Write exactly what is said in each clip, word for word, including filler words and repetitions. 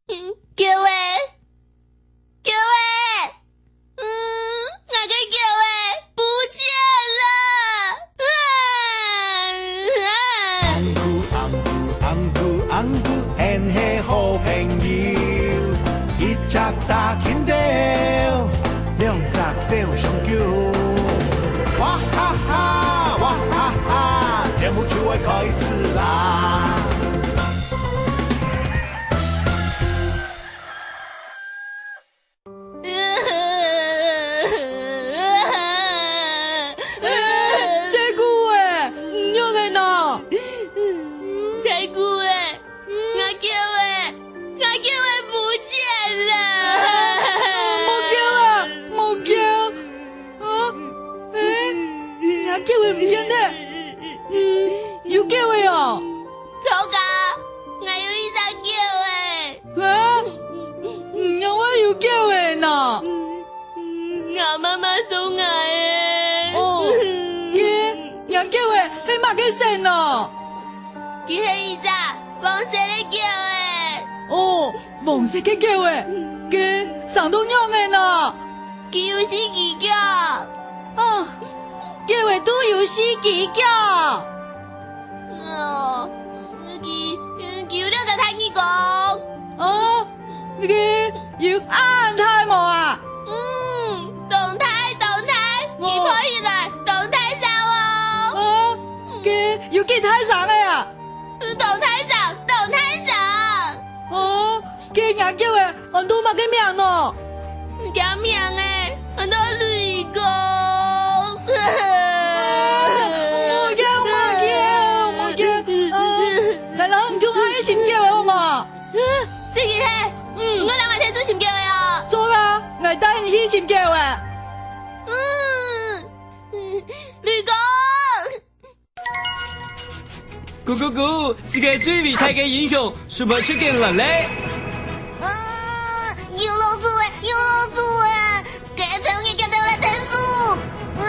嗯，狗仔，狗仔，嗯，𠊎个狗仔不見了！啊！紅姑，紅姑，紅姑，紅姑，𫣆係好朋友。一隻打緊鬥，兩隻走相救。哇哈哈，哇哈哈，節目就愛開始啦！ 細姑仔，你仰仔呢？大姑仔，𠊎狗仔，𠊎狗仔不見了！莫噭啊，莫噭！啊，欸，若狗仔毋見忒？嗯，有狗仔哦？糟糕，𠊎有一隻狗仔！ 啊？你仰會有狗仔呢？吾媽媽送𠊎个。哦，該，若狗仔係麼个色呢？佢係一隻黃色个狗仔。哦，黃色个狗仔，該生到仰仔呢？佢有四支腳。啊，狗仔都有四支腳。 哦，佢，佢有兩隻大耳公。哦，該有恁大無啊？嗯，當大，當大，哦。佢飛起來，當大隻哦。哦，該有幾大聲个啊？當大聲，當大聲。哦， 該若狗仔安到麼个名呢？厥名仔安到雷公。莫噭，莫噭，莫噭！啊，𠊎摎你共下去尋狗仔好無？正經係，嗯，𠊎摎𠊎𢯭手尋狗仔哦。做啊，𠊎帶你去尋狗仔。嗯，雷公。 咕咕咕，世界最偉大个英雄，Super Chicken來咧！啊，有老鼠欸，有老鼠欸！該超人夾到來𢯭手！啊！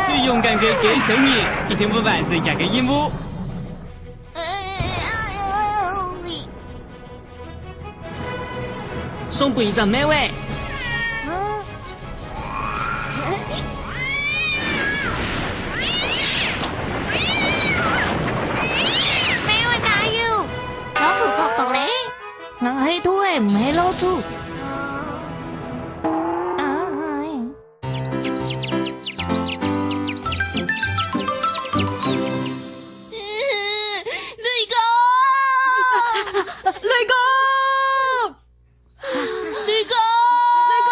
最勇敢个該超人，一定會完成厥个任務。哎，哎呦！ 送分一隻貓仔。嗯？貓仔加油！老鼠哥哥咧？𠊎係兔仔，毋係老鼠。啊，啊，哎。 雷公！雷公！雷公！雷公！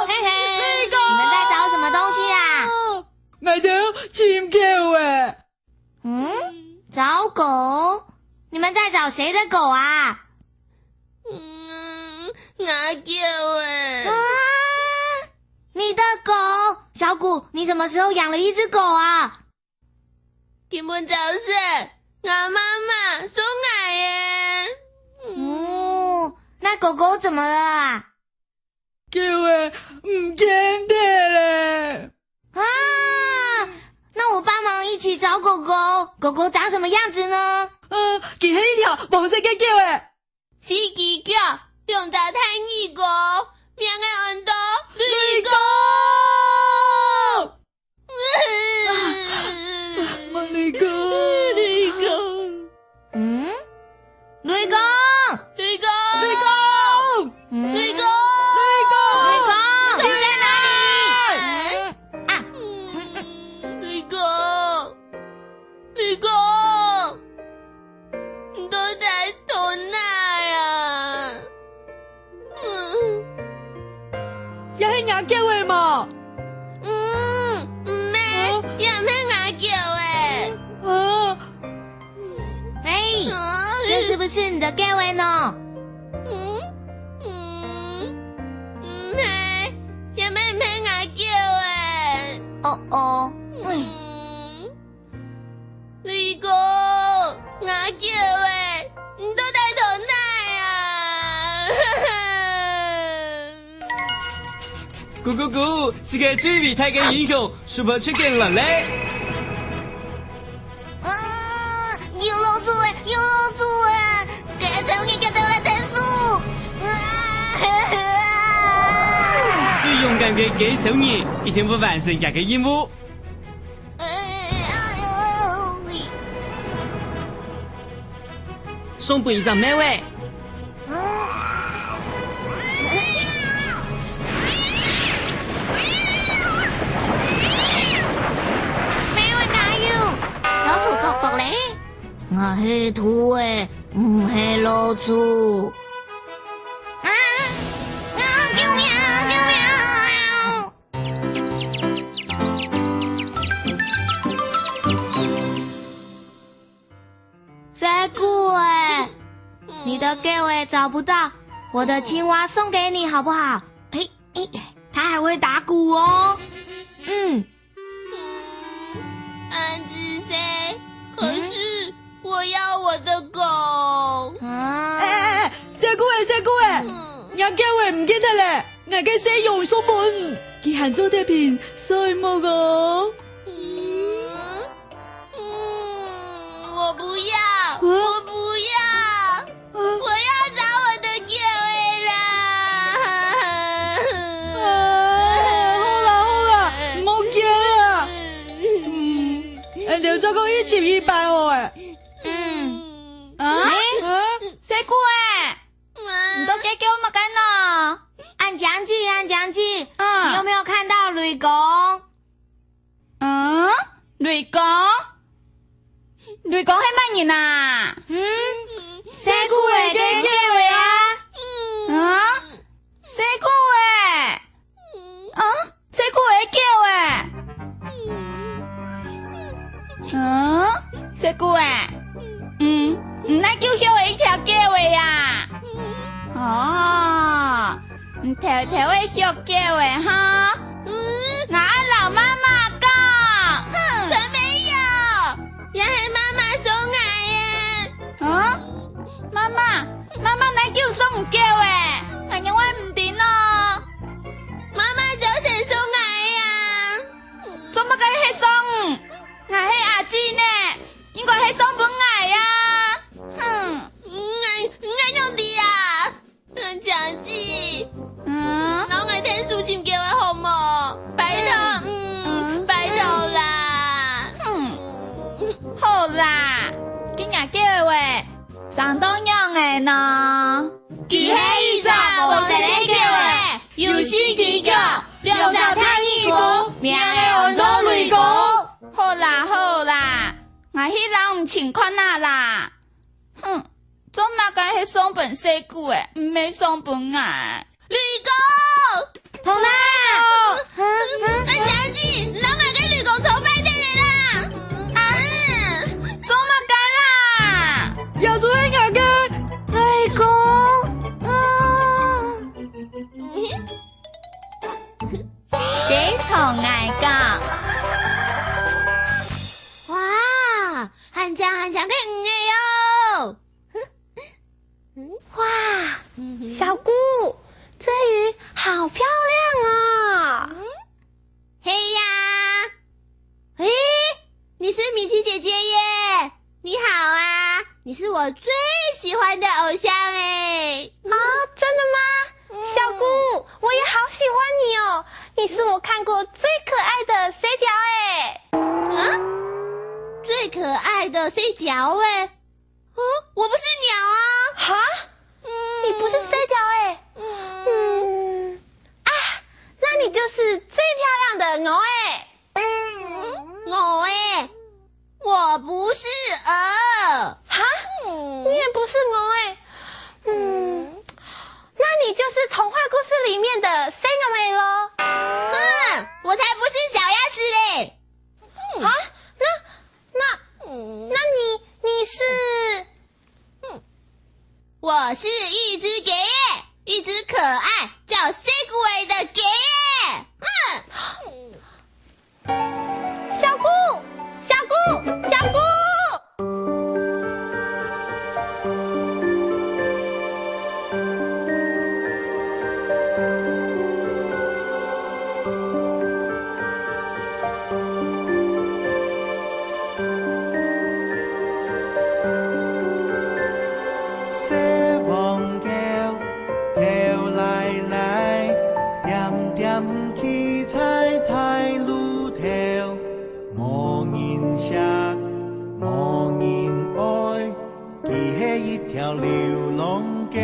嘿嘿，雷公！你們在找什麼東西啊？𠊎兜尋狗仔。嗯？找狗？你們在找誰的狗啊？嗯，吾狗仔。啊？你的狗？小古，你什麼時候養了一隻狗啊？ 今晡朝晨，吾媽媽送𠊎个。嗯。哦，那狗狗怎麼了啊？狗仔毋見忒咧。啊，那我幫忙一起找狗狗。狗狗長什麼樣子呢？呃，佢係一條黃色个狗仔。 四支腳，兩隻大耳公，名仔安到雷公。雷公！雷公！雷公！嗯？雷公！雷公！雷公！嗯？雷公！雷公！雷公！你在哪裡？嗯？啊！嗯，雷公！ 雷公，你到底在哪啊？嗯。這係若狗仔無？嗯，毋係，哦。這毋係吾狗仔。哦。嘿，啊，這是不是你的狗仔呢？嗯，嗯，毋係，這乜毋係吾狗仔。哦哦，唉。嗯。 雷公，吾狗仔，你到底在哪啊？咕咕咕，世界最偉大个英雄，Super Chicken來咧！啊，有老鼠欸，有老鼠欸！該感个雞小人一定會完成佢个任務。送分一隻貓仔。貓仔哪有？老鼠哥哥咧？我係兔仔，毋係老鼠。 啊！啊！救命啊！救命啊！小狗仔，你的狗仔找不到，我的青蛙送給你好不好？嘿，嘿，它還會打鼓哦。嗯，嗯，恁仔細，可是我要我的狗。啊。哎，哎，哎，細姑仔，細姑仔，嗯。若狗仔毋見忒咧，𠊎个細羊送分，佢還做得平睡目哦。嗯，嗯，我不要，啊？我不要。 我要找我的狗仔啦！啊，好啦，好啦，毋好噭啦。嗯，恁樣再過一集一百哦，哎。嗯。啊？啊？細姑仔，你到該噭麼个呢？恁靜仔，恁靜仔，嗯。你有沒有看到雷公？ 嗯，雷公？雷公係麼人啊？嗯，細姑仔个狗仔啊。啊？細姑仔？啊？細姑仔个狗仔？啊？細姑仔？嗯，你哪久畜一條狗仔啊？哦， 你偷偷仔畜狗仔哈？嗯，𠊎愛摎媽媽講。哼，才沒有，也係媽媽送𠊎个。啊？媽媽，媽媽哪久送你狗仔？𠊎仰會毋知呢？媽媽早先送𠊎个啊。做麼个係送你？𠊎係阿姊呢，應該係送分𠊎啊。哼。𠊎，𠊎仰知啊？ 嗯，靜仔，嗯？摎𠊎𢯭手尋狗仔好無？拜託，嗯，嗯。拜託啦。嗯，好啦，今日狗仔生到仰仔呢？佢係一隻黃色个狗仔，有四支腳，兩隻大耳公，名仔安到雷公。好啦，好啦，𠊎去摎你尋看啊啦。 哼，做麼个係送分細姑仔，毋係送分𠊎？雷公！童仔！啊，啊，啊，小姐，你摎𠊎个雷公吵壞忒咧啦！啊，做麼个啦？也就係𠊎个雷公啊！ 佢同𠊎講：「哇，還靚還靚个魚仔哦！」哇，小姑，這魚好漂亮哦！係呀， 誒，你是米奇姐姐耶！你好啊，你是我最喜歡的偶像誒。啊，真的嗎？嗯。小姑，我也好喜歡你哦！你是我看過最可愛的水鳥誒。啊？最可愛的水鳥誒？ 哦，我不是鳥啊。哈？嗯。你不是水鳥欸。嗯。嗯。啊，那你就是最漂亮的鵝欸。嗯，鵝欸？我不是鵝。哈？嗯。你也不是鵝欸。嗯。那你就是童話故事裡面的水鴨仔咯。哼，我才不是小鴨子嘞。嗯。啊？那，那，嗯。那你，你是？ 我是一隻雞仔，一隻可愛叫Segway的雞仔。嗯。小姑，小姑，小姑！條流浪狗，嗚，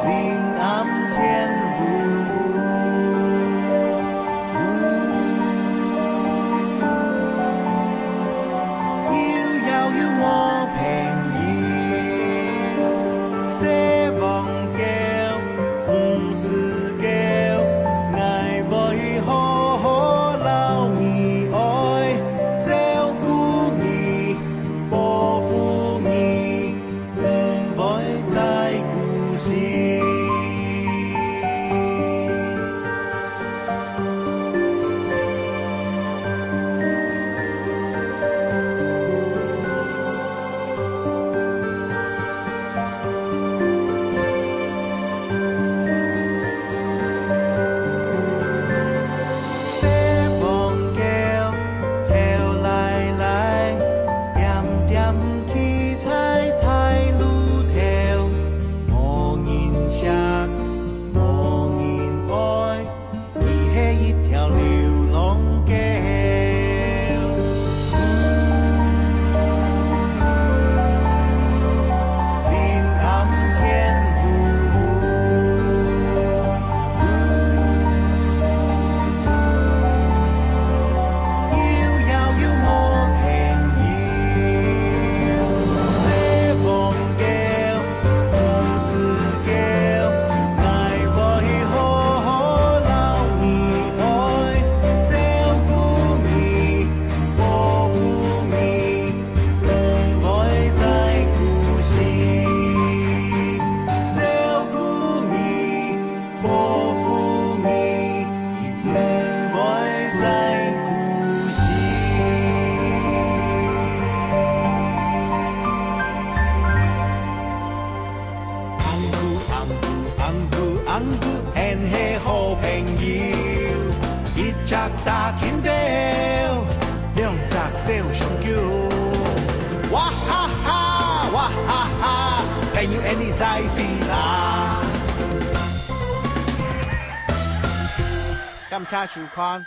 臨暗天嗚嗚，嗚，又搖又無朋友，細黃狗，毋使 狗，𠊎會好好摎你愛，照顧你，保護你，毋會再孤栖。 細黃狗，頭犁犁，恬恬企在大路頭，無人惜，無人愛。 你係一條流浪狗。臨暗天嗚嗚，又搖又無朋友。細黃狗， 毋使狗，𠊎會好好摎你愛，照顧你，保護你，毋會再孤栖。照顧你，保護你， 毋會再孤栖。紅姑，紅姑，紅姑，紅姑，𫣆係好朋友。一隻打緊鬥，兩隻走相救。哇哈哈，哇哈哈，朋友，𫣆俚再會啦！感謝收看。